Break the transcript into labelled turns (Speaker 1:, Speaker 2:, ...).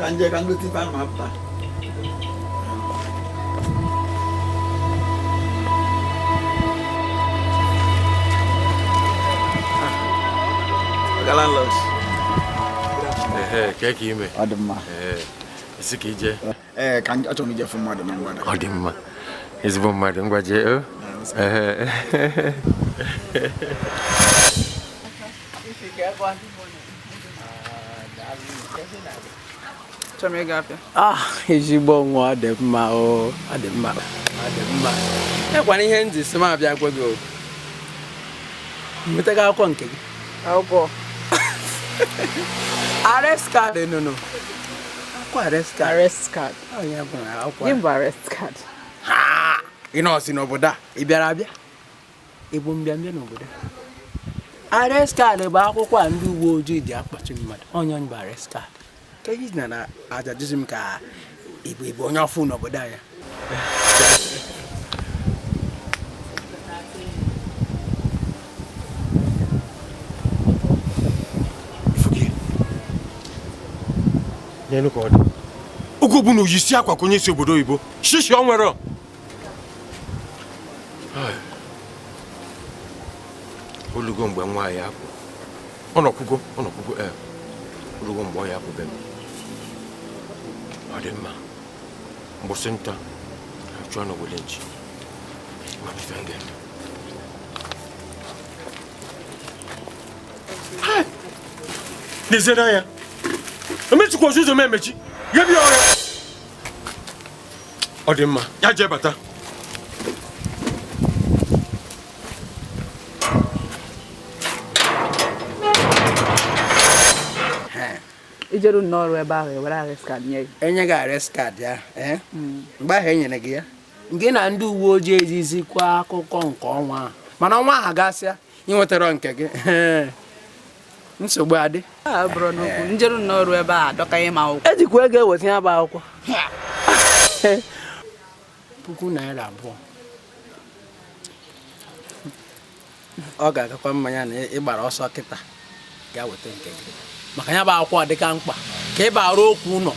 Speaker 1: Ka nje ka ngote ife ana m apụta. Oga landlord.
Speaker 2: Ehe, kee ka ime?
Speaker 1: Ọ dị mma.
Speaker 2: Ee, isi ka ije.
Speaker 1: Ee, ka achọrọ m ije fụ mmadụ na mgbada.
Speaker 2: Ọ dị mma. Ezigbo mmadụ, ngwa jee. O. Ehe.
Speaker 3: Achọrọ m ịga afịa.
Speaker 4: Ah, ezigbo nwa, ọ dị mma o, ọ dị mma, ọ dị mma. Ekwana ihe m ji sị m abịa gwa gị o. Nwetaghị akwụkwọ nke gị.
Speaker 3: Akwụkwọ.
Speaker 4: Arrest card nụnụ. Akwụkwọ arrest card.
Speaker 3: Arrest card.
Speaker 4: Ọ ya bụ na akwụkwọ.
Speaker 3: Gịnị bụ arrest card?
Speaker 4: Ha! Ị nọọsị n'obodo a, ị bịara abịa? Ị bụ mbịambịa n'obodo a? Arrest card bụ akwụkwọ a ndị uwe ojii ji akpọchi mmadụ. Onye bụ arrest card. Ka ihe na na aja jụzi m ka ị bụ onye ọfụ n'obodo anyị.
Speaker 2: N'elu ka ọ dị. Oge ọbụla oyi si akwa ka onye si obodo oyibo. Shishi ọ nwere. Olugo mgbe nwa ya apụ. Ọ nọkwugo, ọ nọkwugo ee. Olugo mgbe ọ ya apụ be m. Ọ dị mma. Mgbụsị nta. Achụọ na wele nchi. Ma ife m ga-eme. N'ezie n'anya. Emechikwa ụzọ m emechi. Ya bịa ọrịa. Ọ dị mma. Ya jee bata.
Speaker 3: Ijeru n'ọrụ ebe ahụ ewere arrest card nye gị.
Speaker 4: Enye gị arrest card ya, ee? Mgbe ahụ e nyere gị ya, gị na ndị uwe ojii ejizikwa akụkọ nke ọnwa ahụ. Mana ọnwa ahụ gasịa, ị nwetara nke gị. Nsogbu adị.
Speaker 3: A bụrụ n'okwu, njeru n'ọrụ ebe a adọka ịma akwụkwọ.
Speaker 4: Ejikwa ego eweta ya bụ akwụkwọ. ₦2,000. Ọ ga-agakwa mmanya na ị gbara ọsọ kịta ga weta nke gị. Maka ya bụ akwụkwọ dịka mkpa ka ị bara okwu ụlọ.